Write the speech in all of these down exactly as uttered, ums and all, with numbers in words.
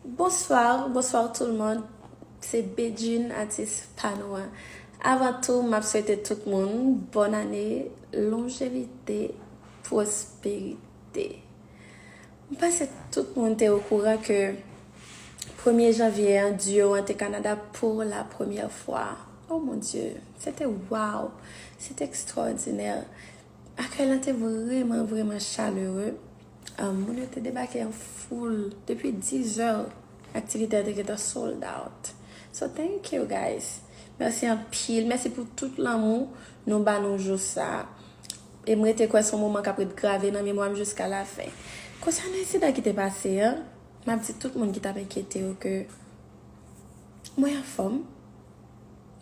Bonsoir, bonsoir tout le monde. Se Bedjine, atis pa nou an. Avan tou, m ap swete tout moun bòn ane, lonjevite, pwosperite. M panse tout moun te okouran ke premye janvye an, duo an te Kanada pour la première fois. Oh mon Dieu, se te wow, se te ekstraòdinè. Akèy lan te vrèman, vrèman chalere. Um, moun yo te debake an foul. Depi diz è, aktivite a te gentan sold out. So, thank you, guys. Mèsi anpil. Mèsi pou tout lanmou nou ba nou jou sa. E m rete kwè se yon moman k ap ret grave nan memwa m jiska lafen. Konsènan ensidan ki te pase an, m ap di tout moun ki t ap enkyete yo ke mwen anfòm.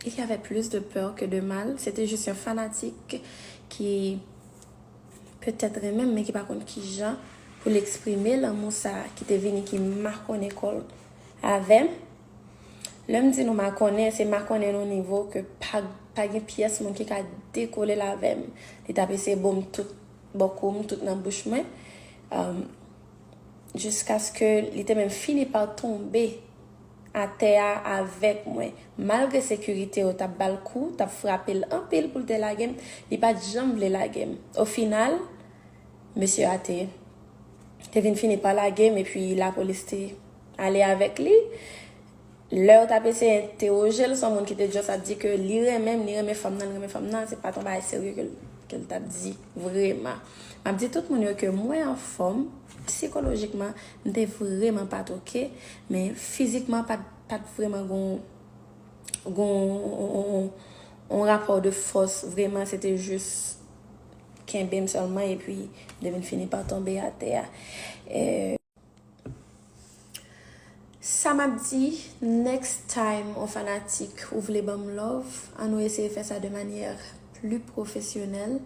Il y avait plus de peur que de mal. Se te jis yon fanatik ki petèt renmen m, men ki pa konn kijan pou l eksprime lanmou sa ki te vini, ki makonnen kò l avè m. Lè m di nou makonnen, se makonnen nan yon nivo ke pa, pa gen pyès moun ki ka dekole l avè m. Li t ap eseye bo m tout bò kou m, tout nan bouch mwen. Um, jiskaske li te menm fini pa tonbe atè a avèk mwen. Malgre sekirite yo t ap ba l kou, t ap frape l anpil pou l te lage m, li pa t janm vle lage m. Ofinal, mesye a te, te vin fini pa lage m, epi lapolis te ale avèk li. Lè yo t ap eseye entewoje l, se yon moun ki te just ap di ke li renmen m, li renmen fanm nan, li renmen fanm nan, se pa t yon bagay serye ke l, ke l t ap di vrèman. M ap di tout moun yo ke mwen anfòm, sikolojikman, m te vrèman pa t oke, men fizikman, pa t, pa t vrèman gon, gon, on, on, on, on rapò de fòs, vrèman, se te jis kenbe m sèlman, epi m te vin fini pa tonbe atè a. E, sa m ap di, next time, on fanatik, ou vle ban m love, ann nou eseye fè sa de manyè pli pwofesyonèl,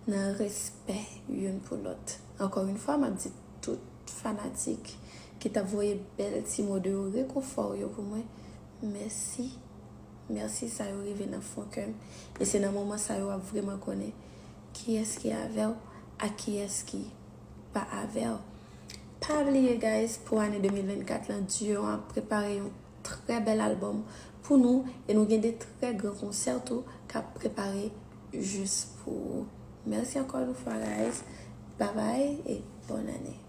nan respè youn pou lòt. Ankò yon fwa, m ap di tout fanatik ki t ap voye bèl ti mo de rekonfò yo pou mwen, mèsi. Mèsi, sa yo rive nan fon kè m. E se nan moman sa yo w ap vrèman konnen kiyès ki avè w ak kiyès ki pa avè w. Pa bliye, guys, pou ane de mil vennkat lan, duo an ap prepare yon trè bèl albòm pou nou e nou gen de trè gran konsè tou k ap prepare jis pou ou. Mèsi ankò yon fwa, guys. Bye bye e bòn ane.